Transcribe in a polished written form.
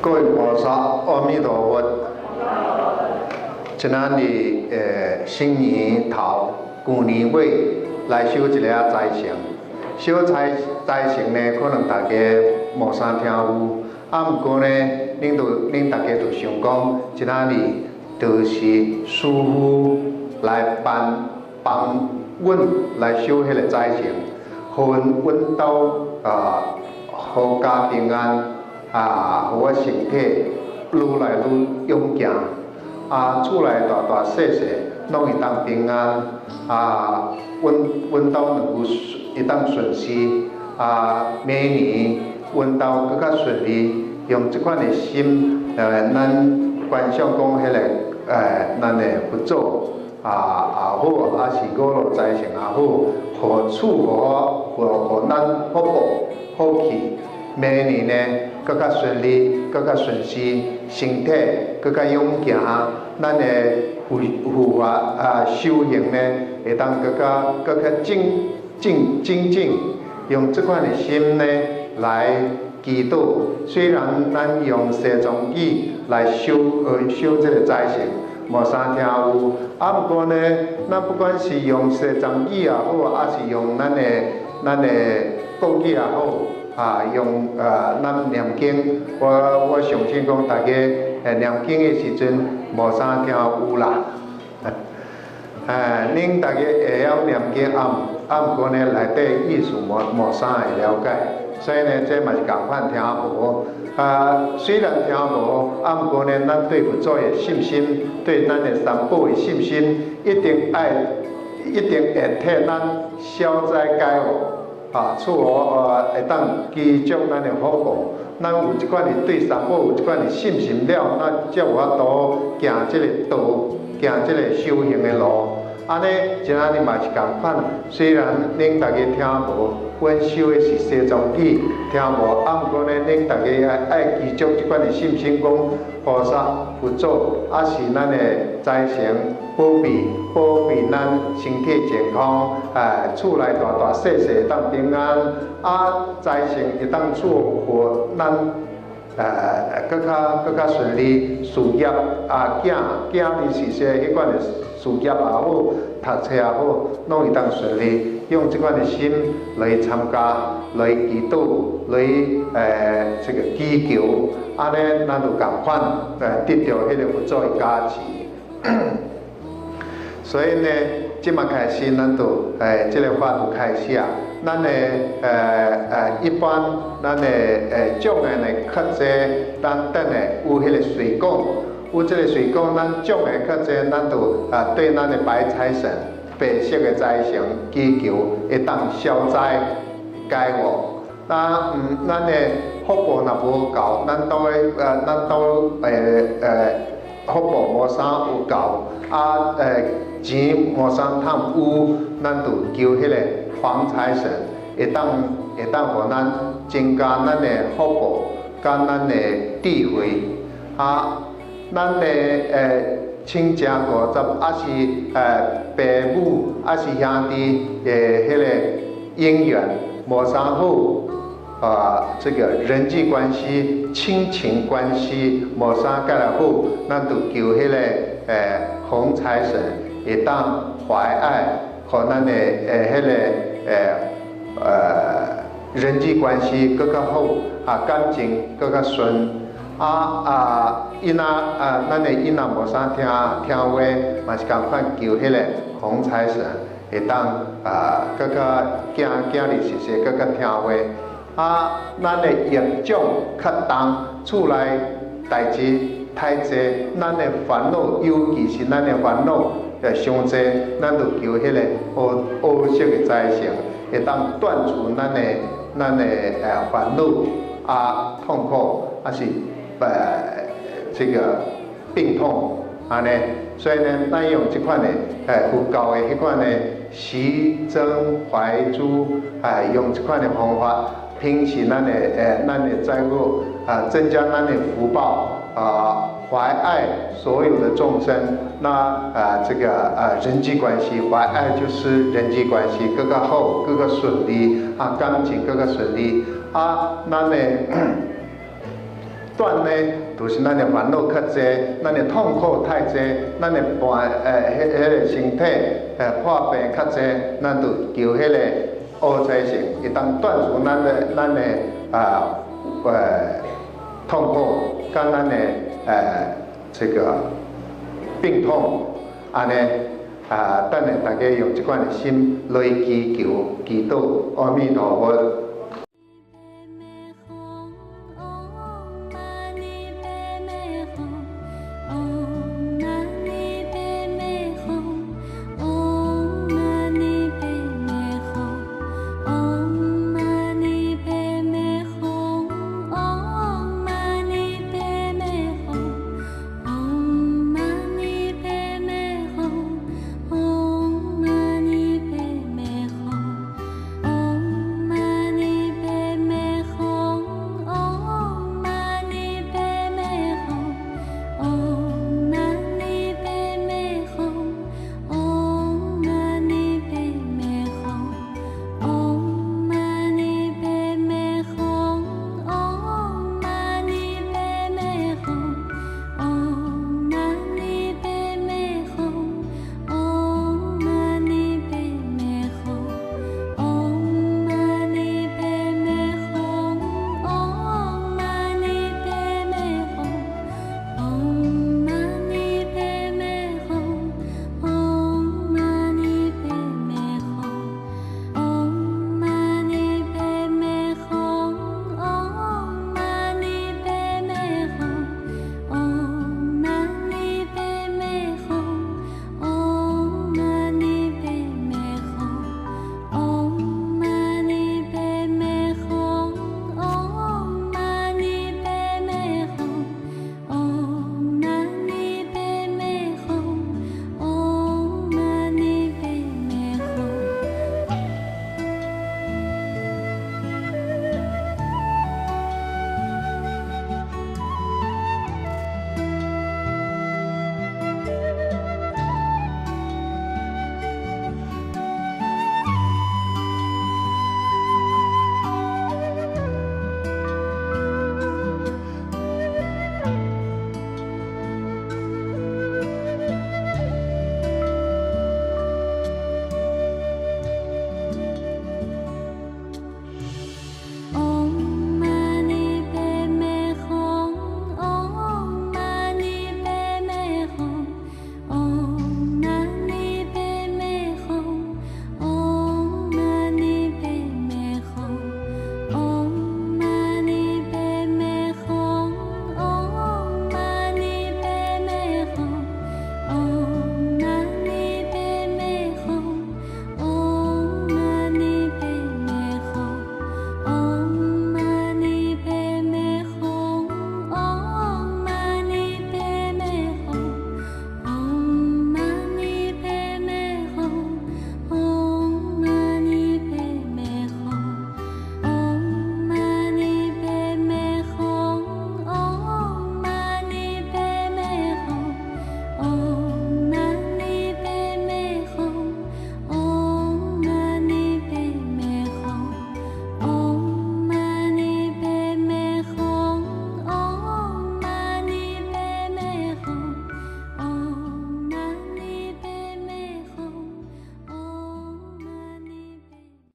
各位菩薩，阿彌陀佛。今仔日新年頭，舊年尾來燒一个財神。燒財神呢，可能大家無啥聽有，啊，毋過呢，恁大家就想講，今仔日就是師父來幫幫阮來燒彼个財神，予阮兜啊，闔家平安。啊，予我身體愈來愈勇健，啊，厝內大大細細攏會當平安，啊，阮兜能夠會當順遂，啊，明年阮兜閣較順利，用這款的心，咱觀想講彼个，咱的佛祖啊也好，抑是五路財神也好，予賜予我，予咱福報福氣，明年呢，閣較順利，閣較順遂，身體閣較勇健，咱的佛法啊修行呢，會當閣較精進精進，用這款的心呢來祈禱。雖然咱用西藏語來修這个財神，無啥聽有，啊，毋過呢，咱不管是用西藏語也好，抑是用咱的國語也好。啊，用咱念經，我相信講大家念經的時陣無啥聽有啦。恁大家會曉念經，啊毋過呢，內底意思無啥會了解，所以呢，這嘛是仝款聽無。啊，雖然聽無，啊毋過呢，咱對佛祖的信心，對咱的三寶的信心，一定會替咱消災解禍。啊，賜予會當祈祝咱的福報，咱有這款的對三寶有這款的信心了，咱才有法度行這个道，行這个修行的路。按呢，今仔日嘛是仝款，雖然恁大家聽無，阮修的是西藏語，聽無，啊，毋過呢，恁大家愛祈祝這款的信心，講菩薩、佛祖，抑是咱的財神保庇保庇咱身體健康，厝內大大細細會當平安，啊，財神會當賜予咱，閣較順利，事業啊，囝兒是說彼款的事業也好，讀冊也好，攏會當順利。用這款的心來參加，來祈禱，來這個祈求，按呢，咱就仝款得著彼个佛祖的加持。所以呢，這馬開始，咱就這个法就開始啊。咱的一般，咱的障礙呢較濟，咱等下有彼个水果，有這个水果，咱障礙較濟，咱就啊對咱的白財神、白色的財神祈求，會當消災解禍。那咱的福報若無夠，咱兜福報無啥有夠，啊錢無啥趁有，咱就求彼个黃財神，會當予咱增加咱的福報，佮咱的智慧。啊，咱的親情五十，抑是爸母，抑是兄弟的彼个姻緣無啥好，啊，這個人際關係、親情關係無啥蓋來好，咱就求彼个紅財神會當懷愛，予咱的彼个人際關係閣較好，啊感情閣較順，啊啊囡仔啊，咱的囡仔無啥聽話，嘛是仝款求彼個紅財神會當啊閣較囝囝兒是說閣較聽話。啊，咱的業障較重，厝內代誌太濟，咱的煩惱，尤其是咱的煩惱傷濟，咱就求彼个烏烏色的財神，會當斷除咱的煩惱啊痛苦，抑是這個病痛按呢，所以呢，咱用這款的佛教的彼款的習增懷誅，用這款的方法，平息咱的災禍啊，增加咱的福報啊，懷愛所有的眾生，那啊這個啊人際關係，懷愛就是人際關係，閣較好，閣較順利啊，感情閣較順利啊，咱的斷呢，就是咱的煩惱較濟，咱的痛苦太濟，咱的病彼個身體破病較濟，咱就求彼個烏財神，會當斷除咱的痛苦，佮咱的這個病痛，按呢啊，等下大家用這款的心來祈求祈禱，阿彌陀佛。